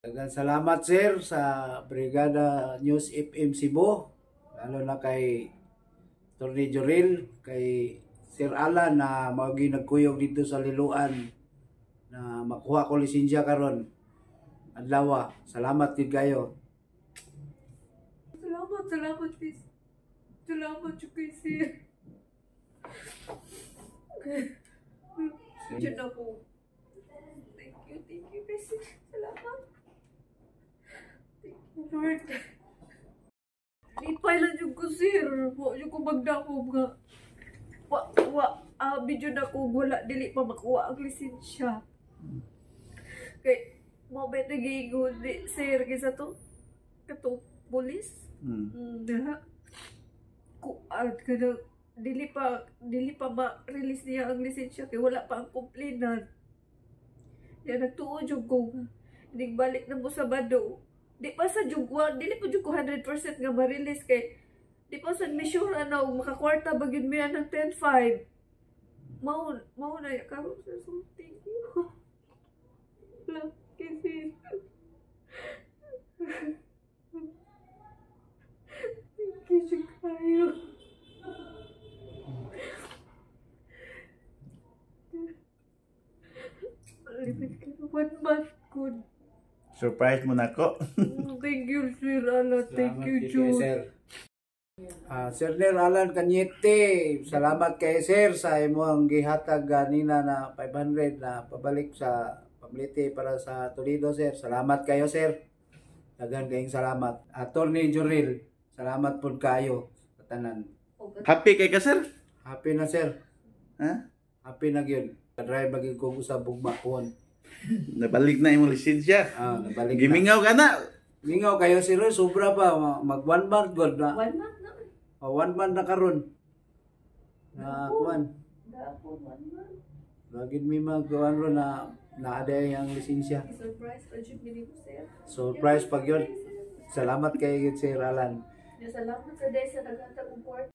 Daghang salamat, sir, sa Brigada News FM Cebu, lalo na kay Tony Joril, kay Sir Alan na mao gyud nagkuyog dito sa Liloan na makuha ko lisensya karon adlaw. Salamat gid kayo. Salamat, salamat, sis. Salamat jud kay sir. Diyan ako. Thank you kay sir. Salamat. Thank you, Lord. Lipay lang jud ko, sir. Wa jud ko magdakop nga. Wa, wa, abi jud ako, wala, dili pa makuha ang lisensya. Kay, mao ba nagiingon ni sir, kaysa to, kato, pulis? Na kuan kanang dili pa ma-release niya ang lisensya kay wala pa ang complainant. Ya nagtuo jud ko nga balik na mo sa Sabado. Di pa sa jud wa, dili pa jud ko 100% nga ma-release kay di pa sa mi sure na og makakwarta ba gyud mi ng 10.5. Mao mao na karon, sir. So thank you. Lucky sir. Thank you jud kayo. Limit ka na one month good. Surprise mo na ko. Thank you, Sir Alan. Thank Salamat you, gid kay Jude. sir. Sir Ner Alan Cañete, salamat kay sir sa imong gihatag ganina na 500 na pabalik sa pamliti para sa Toledo, sir. Salamat kayo, sir. Daghan kayong salamat. Attorney Joril, salamat pud kayo sa tanan. Happy kay ka, sir? Happy na, sir. Ha? Happy na gyud. Drive lagi ko sa bugma kuon. Nabalik na imong lisensya. Ah, nabalik na. Gimingaw ka na. Mingaw kayo, sir, sobra pa mag one month god na. One month na. Oh, one month na karon. Na kuan. Dapon, one month. Lagi mi magkuan ro na naaday ang lisensya. Surprise pa jud mi nimo, sir. Surprise pag yun. Salamat kay Sir Alan. Salamat sa day sa naghatag og kwarta.